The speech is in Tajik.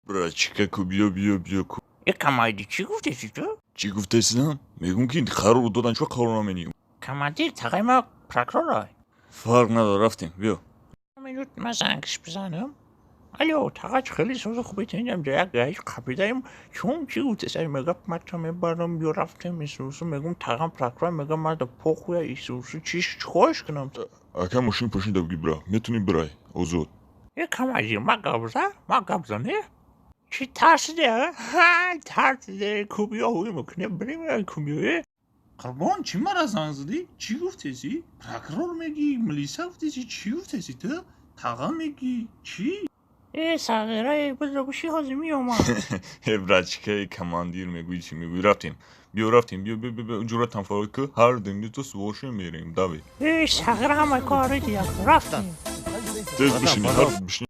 Братчика ку, биё, биё, биё ку. Э, командир, чӣ гуфтеси ту? Чӣ гуфтесидам? Мегӯм, ки қарор додан, чо қарор наменӣ? Командир, тағай ма прокурорай. Фарқ надор, рафтем, биё. Минут, ма зангш бизанам. Алло, тағач, хеле созу хубе, тинам ҷа як гаиш қапидаем. Чун чӣ гуфтесай? Мега, мата мебарам, биё, рафтем, исусу. Мегум, тағам прокурор, мега, мада похуя, исусу, чиш, чикорш кунам? Ака, мошин пошин, давги, бира, метунӣ бирай озод. Э, командир, ма габза, ма габза не? Чӣ тарсиде, а? Тарсиде, ку, биё, ҳуй мекунем, бирем, ку, биё. Қурбон, чӣ мара занг задӣ? Чӣ гуфтесӣ? Прокурор мегӣ, милиса гуфтесӣ, чӣ гуфтесӣ ту? Таға мегӣ, чӣ? Э, сағирае, бизо, биши, ҳозир меомад. Э, братчикаи командир, мегӯӣ, чӣ мегӯӣ? Рафтем, биё, рафтем, биё, биё, биё, ҷуръатам фарод ку, ҳар дунги ту суворшем, мерем, давай. Э, сағира, ҳамаи кори дия, рафтем. Тез бишини, ҳар бишини.